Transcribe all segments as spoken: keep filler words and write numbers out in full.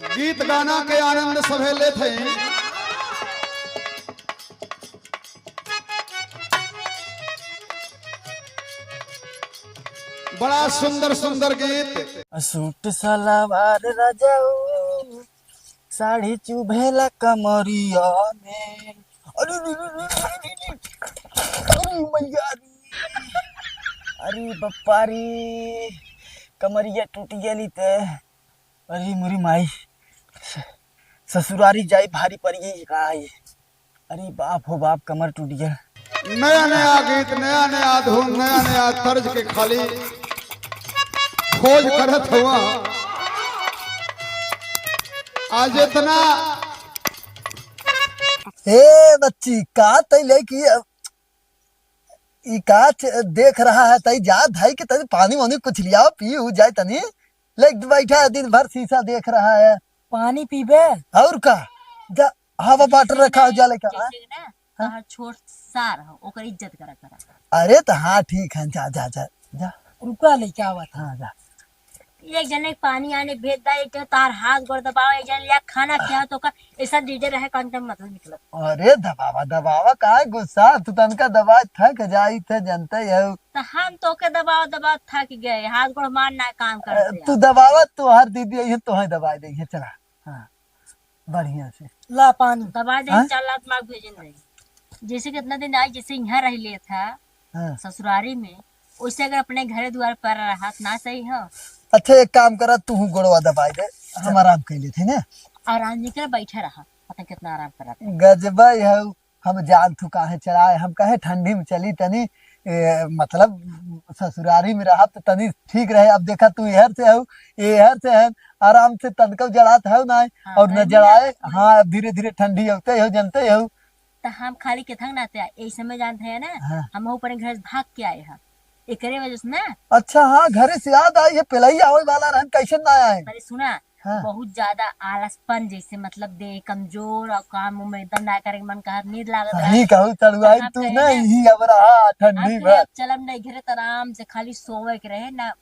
गीत गाना के आनंद सभे लेत हैं। बड़ा सुंदर सुंदर गीत। सूट सलवार रजाऊ, साड़ी चुभेला कमरिया में। अरे, अरे, अरे, अरे, अरे, अरे, अरे, अरे, मैया रे। अरे बप्पा रे, कमरिया टूट गेली ते। अरे मोरी माई, स-, ससुरारी जाई भारी पड़ गई का है? अरे बाप हो बाप, कमर टूट गया। नया नया गीत, नया नया धुन, नया नया तर्ज के खाली खोज करत हुआ। आज इतना ए बच्ची, का तई लेके अब ई का च-, देख रहा है? तई जा धाई के तनी पानी वानी कुछ लियाओ, पी उ जाए तनी। ले बैठा है, दिन भर शीशा देख रहा है। पानी पीबे? और का? जा, हवा बाटल रखा हो, जा लेके आ। जैसे कि ना, हाँ? तोहार छोट सार हो, ओकर इज्जत करा करा। अरे तो हाँ, ठीक है, जा, जा, जा, जा। रुका, लेके आवत है। हाँ, जा। एक जने के पानी आने भेज दा, एक जने तार हाथ गोड़ दबाओ, एक जने लिया खाना खियाओ, तो का ऐसा डीजे रहे, कौन सा मतलब निकलत? अरे दबावा, दबावा, काहे गुस्सा? तू तनका दबाए थक जाई थे, जनते हो। तो हम तो के दबाओ, दबाओ थक गए, हाथ गोड़ मार ना काम करते तू हैं। दबावा, तोहर दीदी आई है, तोहे दबाए दे है, चला। हाँ, बढ़िया से। ला पानी। दबाए दे, हाँ? चार लाख मार भेजन रही। जैसे कितना दिन आई, जैसे यहाँ रह लिया था, हाँ। ससुरारी में, ओइसे अगर अपने घरे दुआर पर रहत ना सही हो। अच्छा, एक काम करा, तू गोड़वा दबाई दे, हम चल। आराम कर लेते हैं ना। आराम नहीं कर, बैठा रहा, पता कितना आराम करत है। गजबा है, हम जान तू काहे चलाए, हम कहे ठंडी में चली तनी, ए, मतलब ससुरारी में रहब तो तनी ठीक रहे। अब देखा तू एहर से हो, एहर से है, आराम से तनका जड़ात है ना, हाँ, और न गर्मी जड़ाए, लागत है। हाँ, अब धीरे धीरे ठंडी होते हो, जनते हो। तो हम खाली के थंग नाते आए, यही समय जानते हैं ना, हाँ। हम ऊपर घर से भाग के आए हैं, एकरे वजह से ना। अच्छा, हाँ, घरे से याद आई है, पेलई आवे वाला रहन, कैसे ना आए? अरे सुना, हाँ। बहुत ज्यादा आलसपन, जैसे मतलब देह कमजोर और काम में एकदम ना करे के मन कहत, नींद लागत रहा। सही कहू, चढ़ुआई तो हम तू कहे नहीं, ना, ही अब रहा ठंडी अब में। अब चलम नहीं घरे, तो आराम से खाली सोवे के रहे ना,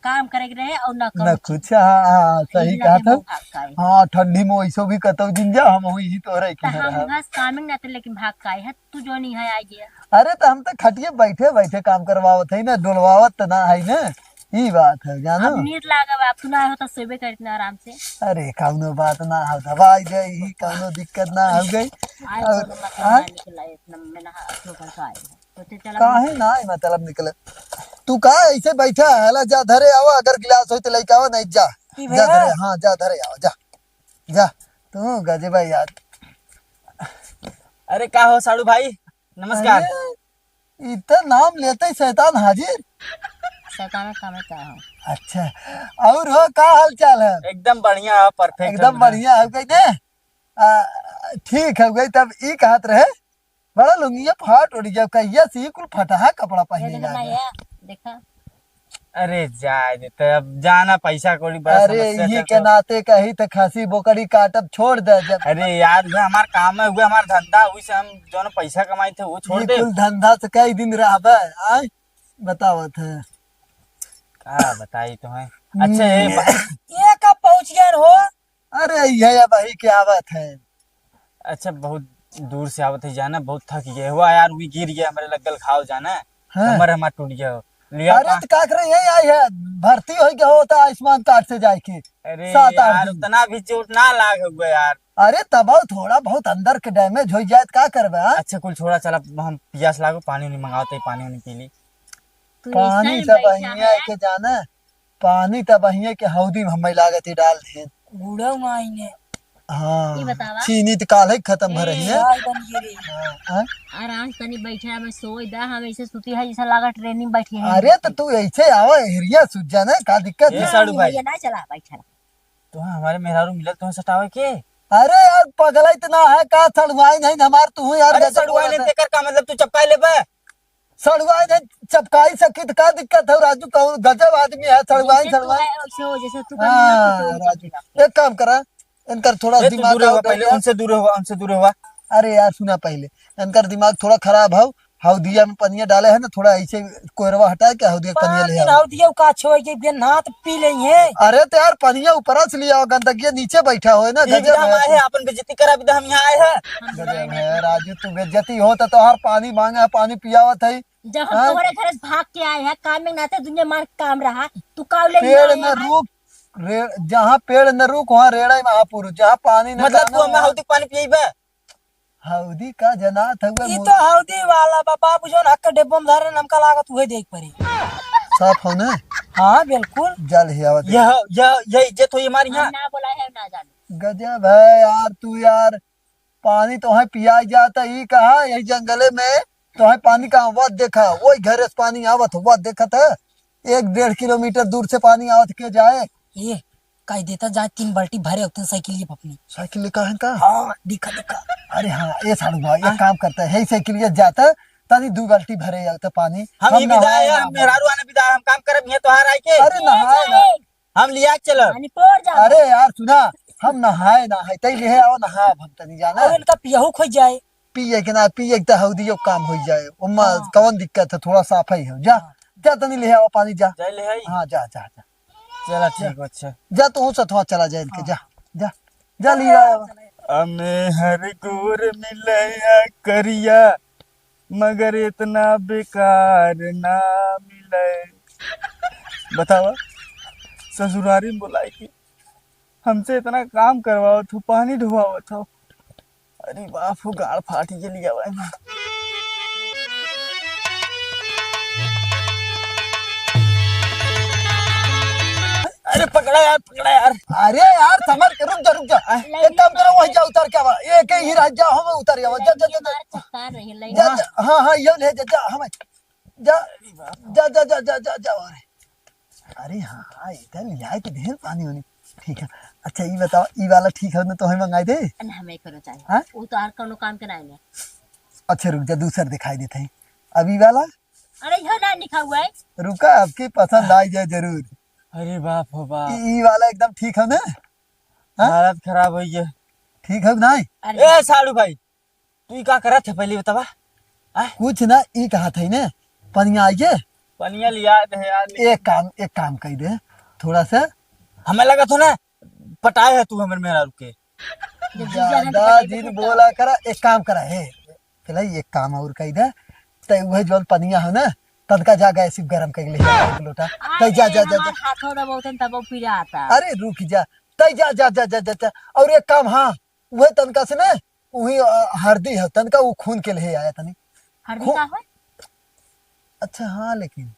काम करे के रहे और ना ना करो कुछ। हाँ, हाँ, सही यही कहा लगे था। मुँह भाग का है। हाँ, ठंडी में वैसो भी कतौ दिन जा, हम वही तोहरे तो की हम रहा। बस काम ही ना थे, लेकिन भाग का है, तू जो नहीं है, आ गया। अरे, तो हम तो खटिए बैठे बैठे काम करवावत है ना, डोलवावत तो ना है ना, ई बात है, जानो। अब नींद लागब, अब तू ना हो तो सोबे करित ना आराम से। अरे, कौनो बात ना हो, दवाई दे, ई कौनो दिक्कत ना हो गई। आए और, कौनो मतलब हाँ? ना निकला, इतना में ना, अतलो कौन सा आए है। सोचे चला काहे ना है मतलब निकले? तू का ऐसे बैठा है? ला जा धरे आवा, अगर गिलास होई तो लेके आवा, नहीं जा। की जा भैया? धरे, हाँ, जा धरे आवा, जा। जा। तू गजबा यार। अरे का हो साड़ू भाई, नमस्कार। अरे, इ त नाम लेते ही शैतान हाजिर। शैतान का काम है, का हो? अच्छा, और हो, का हाल चाल है? एकदम बढ़िया है, perfect एकदम है। बढ़िया हो गई ने। आ, ठीक हो गई। तब ई कहत रहे, बड़ा लुंगिया फाट उड़ गया, कहिया से ही कुल फटहा कपड़ा ये पहने देखो ना, लागे। ये देखा। अरे जाए दे, तो अब जाना पैसा कौड़ी बड़ा अरे, समस्या यही चल के रहा। नाते कही तो खसी बोकड़ी काटब छोड़ दे जब। अरे यार, उहे हमार काम है, उहे हमार धंधा, उही से हम जौन पैसा कमाई थे वो छोड़ ये दे। कुल धंधा से कई दिन रहबे, आय? बतावत है। का बताई तुम्हें? हम्म। अच्छा, ये बा- ये कब पहुंच गए हो? अरे, ये अब वही के आवत है। अच्छा, बहुत दूर से आवत है जाना, बहुत थक गए हुआ यार, वी गिर गया, हमरे लगल घाव जाना, हाँ। कमर हमार टूट गया हो। लिया अरे, पा- तो का करे, यही आई है, भर्ती होई के होता आयुष्मान कार्ड से जाए के, अरे सात आठ यार, दिन। उतना भी चोट ना लाग हुआ यार। अरे, तब थोड़ा बहुत अंदर के damage हो जाए, तो का करबे, हाँ? अच्छा, कुल छोड़ा, चला, हम पियास लागो, पानी उनी मंगावते, पानी उनी पी ली। तू पानी ऐसा ही सब बैठा अहिया है। के जाना, पानी तब अहिए के हौदी में हमें लागत ही डाल दे। बूढ़ा माई ने। हाँ, ई बतावा। चीनी तो काल है खत्म भर रही है। चाय बन गई रे। हाँ, हाँ। आराम से तनी बैठे, हमें सोए दा, हम ऐसे सुती है जैसे लागा ट्रेन में बैठी है। अरे तो तू ऐसे आवा, एरिया सूझ जाना, का दिक्कत ये है? साड़ू भाई। ये ना चला, बैठा। तो हमारे मेहरारू मिलल तुम्हें सटावे के? अरे यार, पगला इतना है का? सड़ुआई नहीं हमार, तू यार अरे गजब सड़ुआई बोलत नहीं, है। तेकर का मतलब तू चपकाई लेबे? सड़ुआई नहीं चपकाई सकी तो का दिक्कत है राजू? कौन गजब आदमी है, सड़ुआई, जैसे तू सड़ुआई। है, वैसे हो, जैसे तू हाँ, करने लगा, तो राजू, एक काम करा, इनकर थोड़ा ए, तू दिमाग दूर आउट हुआ, हो पहले गया। उनसे दूर हुआ, उनसे दूर हुआ। अरे यार, सुना पहले, इनकर दिमाग थोड़ा खराब है, हौदिया में पनिया डाले है ना, थोड़ा ऐसे कोयरवा हटा के हौदिया के पनिया पाँच ले दिन आओ। हौदिया का छोड़ के बिन हाथ पी लेंगे। अरे तो यार, पनिया ऊपर से लिया, गंदगी नीचे बैठा हो ना, ये गजब बिना है। हमारे अपन बेइज्जती करा, बिना हम यहाँ आए हैं। गजब है राजू, तू बेइज्जती हो तो तोहार पानी मांगे है, पानी पियावत है। जब हम हाँ? तोहरे घर से भाग के आए हैं, काम में नाते दुनिया मार काम रहा, तू का ले पेड़ आए न हैं? रुक, रे-, जहाँ पेड़ न रुक, वहाँ रेड़ा ही महापुरुष, जहाँ पानी न मतलब तू डालो, हमें वहाँ हौदी के पानी पियबे? हौदी का जनात हउए ई मुँह। तो हौदी वाला बा, बाबू जौन हक के डिब्बो में धरे, हमका लागत उहे देख परी। साफ हो ना? हाँ, बिल्कुल। जा ले आवत है। यह, यह, यह इज्जत होई हमारी हम यहाँ। ना बोला है, ना जाने। गजब है यार तू यार, पानी तोहे पियाई जाता, ई कहा यही जंगले में तोहे पानी का आवत देखा, वही घरे से पानी आवत, आवत देखत है, एक डेढ़ किलोमीटर दूर से पानी आवत के जाए। ये कह देता, जा तीन बाल्टी भरे होते हैं साइकिल ये अपनी। साइकिल लेकर है का? हाँ, दिखा, दिखा। अरे हाँ, ये साढ़ू भाई, हाँ? एक काम करता है, यही साइकिल ये जाता है, तानी दू बाल्टी भरे जाता पानी। हम हम ये विदा नहाए है, ना हम भाई। मेहरारू आने विदा है, हम काम करब, ये तोहार आए के। अरे नहाए ना। हम लिया के चलब। पानी पड़ जा। अरे यार सुना, हम नहाए ना है, तई ले आओ नहा, हम तनी जाना। और इनका पियहू खोज जाए। पिए के ना, पिए के तो हौदियो काम हो जाए, ओमा हाँ। कौन दिक्कत है, थोड़ा साफ ही हो। जा, हाँ। जा तनी ले आओ पानी, जा। जा ले आई। हाँ, जा, जा, जा। चला ठीक, अच्छा। जा तू सथवा चला जा इनके, हाँ। जा, जा, जा ले आओ। अमे हर गोर मिलया करिया, मगर इतना बेकार ना मिले। बतावा, ससुरारी में बोलाई के हमसे इतना काम करवावत हो, पानी ढुआवत हो। अरे बाप हो, गाड़ फाट के लिया हुआ है। अरे पकड़ा यार, पकड़ा यार। अरे यार, समर के, रुक जा, रुक जा। आ? एक काम करो, वही जा, उतर के आवा। एक ही रह जा, हम उतर आवा। जा, जा, जा, जा। मार चट्टान रही है, जा, जा, हाँ, हाँ, ये ले जा, जा, हम जा, जा, जा, जा, जा, जा, जा, अरे। अरे हाँ, हाँ, इधर ले आए तो ढेर पानी होनी। ठीक है। अच्छा, ये बताओ, ये वाला ठीक है ना, तो हमें मंगाई दे? ना, हमें करो चाहिए। हाँ? वो तो और कोनो काम के नहीं है। अच्छा, रुक जा, दूसर दिखाई देते हैं। अब ये वाला? अरे, यह ना लिखा हुआ है। रुका, आपकी पसंद आई जाए जरूर। अरे बाप हो बाप। ई, ई वाला एकदम ठीक है ना? हाँ? हालत खराब हो गया। ठीक है ना? अरे। ए, साड़ू भाई, तू ई का करत है, पहले बतावा? आय? कुछ ना, ई कहा था ने, पनिया आइए। पनिया लिया दे यार, लेकिन एक काम, एक काम कही दे, थोड़ा सा। हमें लगा था ना, पटाए है तू हमर मेहरारू के। जब जीजा है तो ज्यादा पटाई जिन के बोला करा, एक काम करा है, चला एक काम और कही दे, तै उहे जौन पनिया हो ना, तनका जा गैस गरम कर ले एक लोटा। तै जा, जा, जा, जा। हमार हाथों दबावतन तब पिराता। अरे रुक जा, तै जा, जा, जा, जा, जा, जा। और एक काम, हाँ, उहे तनका से ना, उही, अ, हरदी है, तनका उ खून के लिए आया तनी। हरदी खू-, का है? अच्छा, हाँ, लेकिन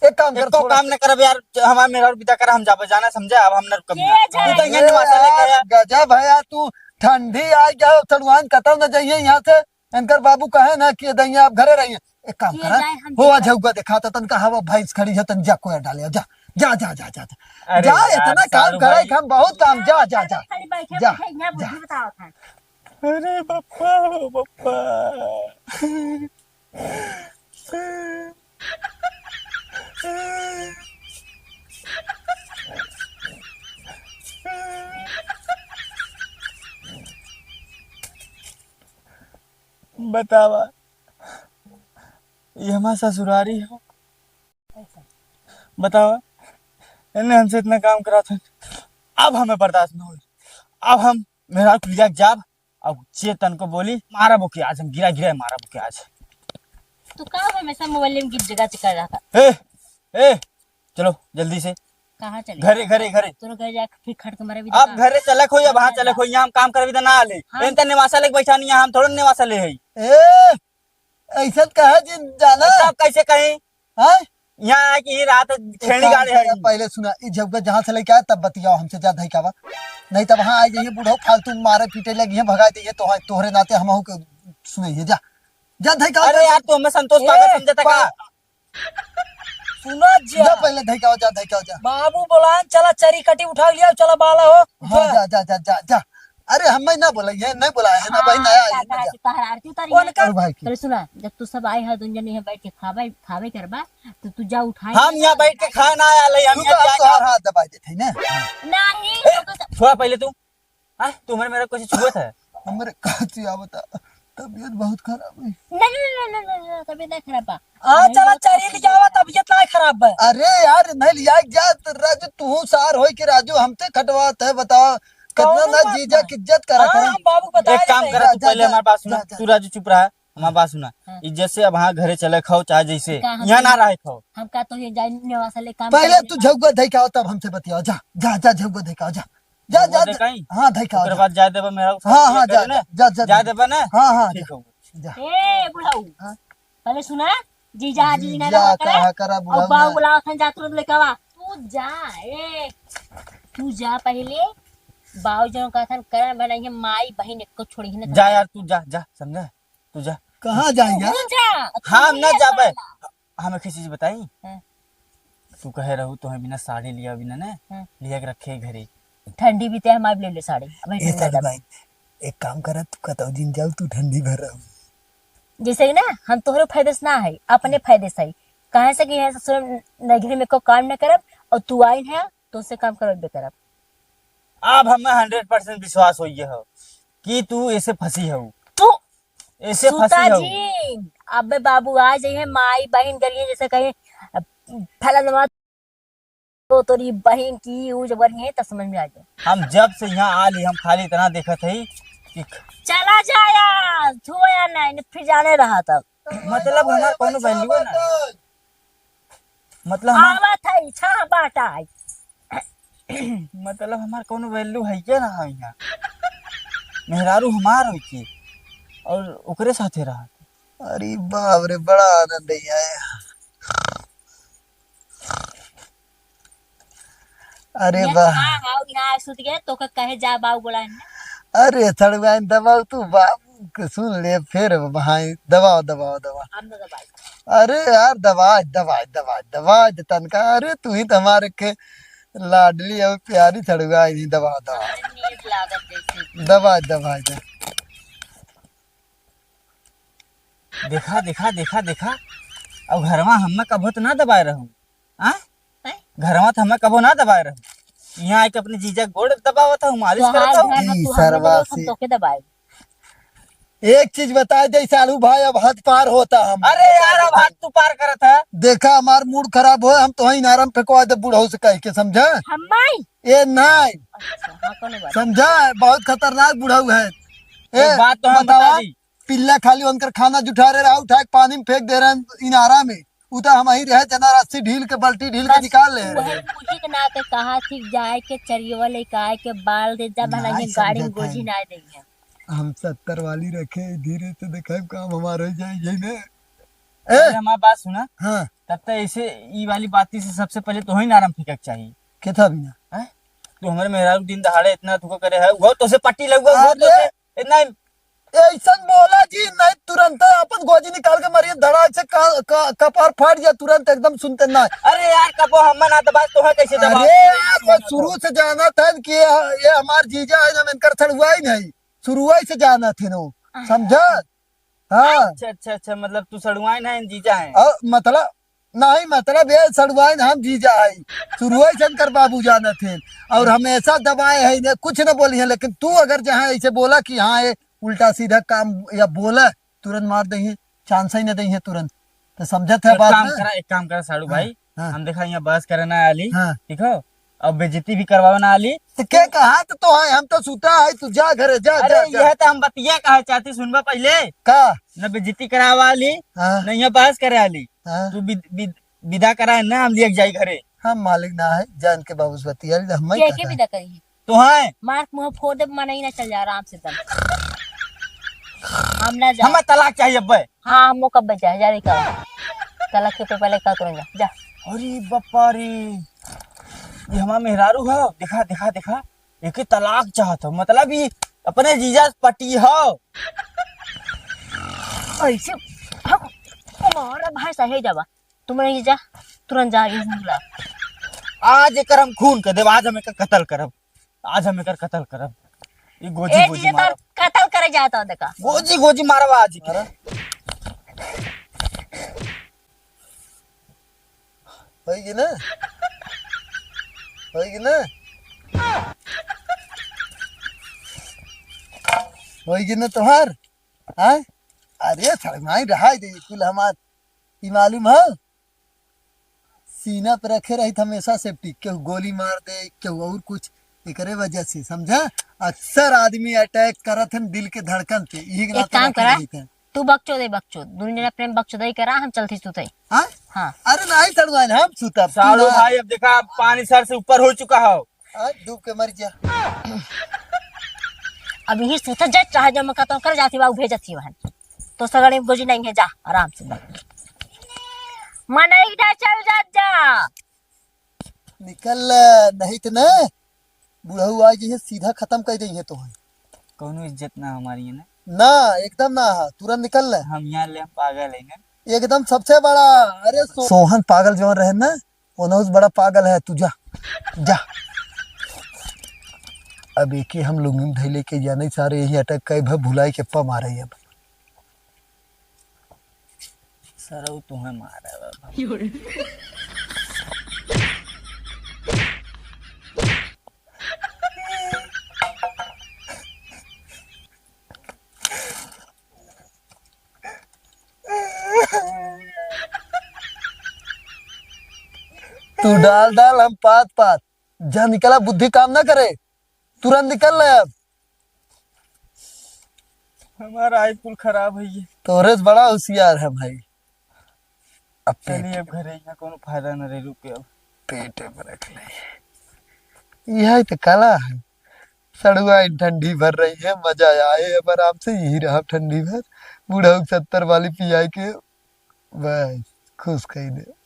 एक काम कर, एको थोड़ा काम सा न करब यार, हमार मेहरारू विदा कर, हम जाबे, जाना समझे, अब हम न रुकब ये ना। जा तू तो ये इन्हें निवासा लेके यार, आया। गजब है यार, तू ठंडी आ गया, सड़ुआइन कतौ न जाइए यहाँ से। इनकर बाबू कहे ना कि दैया आप घरे रहिए। एक काम ये करा, जाए हम हो आ देखा। झउगा देखा तो तनका हवा भैंस खड़ी है, तन जा कोयर डाले, जा, जा, जा, जा, जा, जा। अरे जा, यार, इतना काम सारू करे भाई। कि हम बहुत काम, जा, जा, जा, खाली बैठे जा, बैठे यहाँ जा। बुद्धि बताओ था। अरे बप्पा, ओ बप्पा। बतावा, ये हमार ससुरारी हो। बतावा, इन्हें हमसे इतना काम करा था, अब हमें बर्दाश्त न होई। अब हम मेहरारू के लिया जाब, अब जे तनको बोली, मारब ओके आज, हम गिरा गिरा मारब ओके आज। तू का हमेशा मोबाइल में गीत जगा चुका रहा था? ए, ए, चलो जल्दी से। कहाँ चले? घरे, घरे, घरे। तोरो घर जाके फिर खट के मरे भी अब तो। घरे चलक होई, अब हाँ हाँ, चलक जा। होई, यहाँ हम काम करबी त ना आले। हाँ। इन त निवासा लेके बैठा नहीं, हम थोड़ा निवासा ले हई। ए, ऐसा कहे जिन जाना? तब कैसे कहीं? हाँ? यहाँ आके ही रात खेड़ी सुना, गाड़े है। पहले सुना, ई जब जहाँ से लेके आया तब बतियाओ हमसे, जा धइकावा। नहीं तब वहाँ आ जाइए बूढ़ो, फालतू मारे पीटे लगी है, भगा दइए तो, तोहरे नाते हमहू के सुनइए, जा। जा धइकावा, अरे जा। यार, तू हमें संतोष ए, पागल समझे था का? पा-, सुना जा। जा पहले धइकावा, जा धइकावा, जा। बाबू बोलान, चला चरी कटी उठा लिया, चला बाला हो, हाँ, उठा। जा, जा, जा, जा, जा। अरे, हम ना बोला, ये नहीं बोला है ना भाई, हाँ, नया आया है, जा। तहर आरती उतारी कौन है। कर? अरे भाई की। अरे सुना, जब तू सब आए हो, दुनिया नहीं है, बैठ के खावे, खावे करबा, तो तू जा उठाए हम यहाँ बैठ के खाए ना आले, हम तू यहाँ तो जा। हर हाथ दबा देते हैं ना। नहीं, ए, तो छोड़ा पहले तू। हाँ, तू हमारे मेरा कुछ छुआ था? हमारे का छुआ बता? तबीयत बहुत खराब है। नहीं, नहीं, नहीं, नहीं, नहीं, नहीं, तबीयत नहीं खराब बा। हाँ, नहीं, चला, नहीं, चरी नहीं, लियावा, तबीयत नहीं खराब बा। अरे यार, नहीं लिया जा, तो राजू, तू सार होई के राजू, हमसे खटवात है, बताओ, कितना कौनो ना बात जीजा ना। की इज्जत करा हाँ, करा। हम बाबू को बता एक काम देते करा, हैं। तू जा, पहले जा, हमारी बात सुना, जा, जा। तू राजू चुप रहा, हमारी बात सुना। हाँ। इज्जत से अब हाँ घरे चले खाओ, चाहे जैसे, का हम यहाँ ना रहे खाओ। हम का तो ये जाए नेवासा ले काम पहले करे तू ना। झउआ धई के आओ, तब हमसे बतियाओ। जा, जा, जा, झउआ धई के आओ, जा। जा, झउआ जा, धई के आई? हाँ, धई के आओ, ओकरे जा। बाद जाए देबा मेरा हाँ, हाँ, जा, जा, जा, जा, जा, जाए जा। देबा ना? हाँ, हाँ, ठीक जा। हो। जा। ए, बुढ़ऊ। हाँ? पहले सुना, जीजा, जीजा जीजा ना कहा करा, करा, और बुढ़ऊ बाऊ ना। बुलाओ थन, जा तुरंत लेके आवा। तू जा, ए, तू जा पहले, बाऊ जौन कहा थन, करन बनाइए, माई बहिन एको छोड़ी ही ना जा थन। यार, तू जा, जा, समझा? तू जा। कहाँ जाएगा? तू जा, तू हम ना जा जाबे। पहला। हम एक ही चीज बताई। हाँ। तू कहे रहू, तोहे बिना साड़ी लिया बिना ने, हाँ। लिया के रखे घरे। ठंडी भी ते हमारे ले ले साड़ी, अब ए ठंडी साड़ी लगा। भाई, एक काम करा, तू कतौ जिन जाऊ, तू ठंडी भर रहू। जैसे कि ना, हम तोहरे फायदे से ना है, अपने फायदे से है। काहे से कि यहाँ ससुर नगरी में को काम न करब, और तू आइन है, तो से काम करबे करब। अब हमें हंड्रेड परसेंट विश्वास हो गया हो कि तू ऐसे फंसी हो। तू ऐसे सुता फंसी हो। जी, अबे बाबू आ जाइए, माई बहिन गरिए जैसे कहे, फला नमा तो तोरी बहिन की ऊ जब गरिए, तब समझ में आ जाए। हम जब से यहाँ आ ली, हम खाली इतना देखत है कि चला जा यार, छुआ नहीं, फिर जाने रहा तब। मतलब हमार कौनो वैल्यू है ना? मतलब हमार आवत है, छा बाटा है। मतलब हमार कौनो वैल्यू है क्या ना है यहाँ? मेहरारू हमार हो के और ओकरे साथे रहा। अरे बाप रे, बड़ा आनंद है यार। अरे ये वाह। हाँ, हाँ, यहाँ सुत गए, तो का कहे जा बाऊ बोला है ना? अरे सड़ुआइन दबाऊ तू बाबू के सुन ले, फिर भाई दबाओ, दबाओ, दबाओ। हम तो दबाई। अरे यार दबाई, दबाई, दबाई, दबाई दे तनका। अरे तू ही तो हमारे के लाडली और प्यारी सड़ुआइन ही, दबाओ, दबाओ। हमारे नीक लागत जैसे। दबाई, दबाई दे। देखा, देखा, देखा, देखा। अब घरवा हमें कभो तो ना दबाए रहू। आ? हैं? घरवा तो हमें कभो ना दबाए रहू। यहाँ आके अपने जीजा के गोड़ दबावत हूँ, मालिश तोहार करत हूँ। घर है, ई तू हमें सरवा दबाओ, हम से। तोके दबाए। एक चीज बता दे साढ़ू भाई, अब हद पार होता हम। अरे यार, अब हद तू पार करत है। देखा हमार मूड खराब हो, हम तो वहीं नारम फेंकवा दे बुढ़ऊ से कह के, समझा? हम माई? ए नहीं। अच्छा, हाँ, कोनो बात। समझा? बहुत खतरनाक बुढ़ऊ है। ए, एक बात तो हम बतावा, बता दी। पिल्ला खाली उनकर खाना जुठा रहे रहा, उठा के पानी में फेंक दे रहे हैं इनारा में। उ तो हम ही रहे, जना रस्सी ढील के, बाल्टी ढील के बस निकाल ले रहे। उहे बूढ़ी के नाते कहा थी, जाए के चरियवा लेके आए के बाल दे, जब नहीं हमारे गाड़ी में समझत गोजी है। ना दे है। हम सत्तर वाली रखे, धीरे से देखे, काम हमारा हो जाए, यही ना। ए? पहले हमार बात सुना। हाँ। तब तक ऐसे ई वाली बात से सबसे पहले तोहई नारम फेंके के चाहिए। के था बिना? हैं? तू हमारे मेहरारू दिन दहाड़े इतना तुका करे है, वो तो से पट्टी लगवा, वो तो अरे! से इतना ऐसन बोला जी, नहीं तुरंत अपन गोजी निकाल के मारिए, धड़ाक से का, का, कपार फाट जाए, तुरंत एकदम सुनते ना। अरे यार, कबो हम ना दबाए, तोहे कैसे दबाए? अरे यार, वो शुरू से जाना था कि ये, ये हमार जीजा है, हम इनकर सड़ुआ ही नहीं, शुरुआत से जाना थे ना, समझा? हाँ। अच्छा, अच्छा, अच्छा, मतलब तू सड़ुआइन है, जीजा है। और मतलब, नहीं, मतलब, ये सड़ुआइन हम जीजा है, शुरुआत से इनकर बाबू जाना थे, और हमेशा दबाए है इन्हें, कुछ न बोली है, लेकिन तू अगर जहाँ ऐसे बोला कि हाँ, ये उल्टा सीधा काम या बोला, तुरंत मार दही, चांस ही न दही है तुरंत। तो समझत है एक बात काम ना? करा, एक काम करा साड़ू हाँ, भाई, हाँ। हम देखा यहाँ बहस करे ना आली, हाँ। ठीक हो, अब बेइज्जती भी करवावे ना आली। तो के कहा तो, तो है, हम तो सुता है, तू जा घरे, जा, अरे जा, जा। यह तो हम बतिया कहा चाहती, सुनबा पहले। का? न बेइज्जती करावा आली, हाँ। न यहाँ बहस करे आली। हाँ। तू विद-, विद-, विदा कराए ना, हम लिया के जाई घरे। हम मालिक ना है, जान के बाबू से बतिया ली, हम के, के विदा करी? तो है। मार के मुंह फोड़ दे, मना ही ना चल जा आराम से तब। हम ना जा। हमें तलाक चाहिए अब्बे। हाँ, हम कब बचा है, जा रे का। तलाक के पेपर लेके आ तुरंत जा, जा। अरे बप्पा रे, ये हमार मेहरारू हो, देखा, देखा, देखा, एके तलाक चाहत हो, मतलब ये अपने जीजा से पटी हो। ऐसे, हक, मारा भाई सही जावा। तुम नहीं जा, तुरंत जा, ये बुला। आज एकर हम खून कर देब, आज हम एकर कत्ल करब, आज हम एकर कत्ल करब। ये गोजी, ए, गोजी जीजा, मारब। तोर कत्ल करे जाता हो, देखा। गोजी, गोजी मारब आज एकर। होई कि ना? होई कि ना? होई कि ना तोहार? हैं? अरे सड़माई रहा दे, कुल हमार ई मालूम है, सीना पे रखे रही हमेशा सेफ्टी, केहू गोली मार दे, केहू और कुछ, एकरे वजह से, समझा? अक्सर आदमी अटैक करत हन दिल के धड़कन पे, यही के एक नाते काम रखे करा, रही थे। तू बकचोदे बकचोद, दुनिया प्रेम बकचोदई करा, हम चलती सुते। हाँ? हाँ। अरे नहीं सड़ुआइन, हम सुतब, तू साढ़ू ना। भाई, अब देखा, पानी सर से ऊपर हो चुका हो। हाँ, डूब के मर जा। अब यही सुते जा, चाहे जब मैं खत्म कर जाती बा, भेजती वहन। तो सगड़े गोजी नहीं है, जा आराम से। मनई ना चल जा, जा। निकल, नहीं तो ना, बुढ़ऊ आ जइहे, सीधा खत्म कर देइहे तो है। कौनो इज्जत ना हमारी है ना। ना, एकदम ना है, तुरंत निकल ले। हम यहाँ ले, हम पागल है ना। एकदम सबसे बड़ा। अरे सो-, सोहन पागल जौन रहे ना, ओनहु से बड़ा पागल है तू, जा, जा। अब एके हम लुंगी में धइले के जाने सारे यही अटक के भुलाई के पा मारे अब। सरऊ तुम्हें मारा बाबा। तू डाल डाल, हम पात पात। जा निकला, बुद्धि काम ना करे, तुरंत निकल ले अब। हमारा आई कुल खराब है ये। तोरे से बड़ा होशियार है भाई। अब पेट चलिए अब घरे, यहाँ कोनो फायदा न रहे, रुके अब। पेटे में रख ले। यही तो कला है। सड़ुआइन ठंडी भर रही है, मजा आए अब आराम से, यही रहा ठंडी भर। बुढ़ऊ सत्तर वाली पियाई के बस खुश कही दे।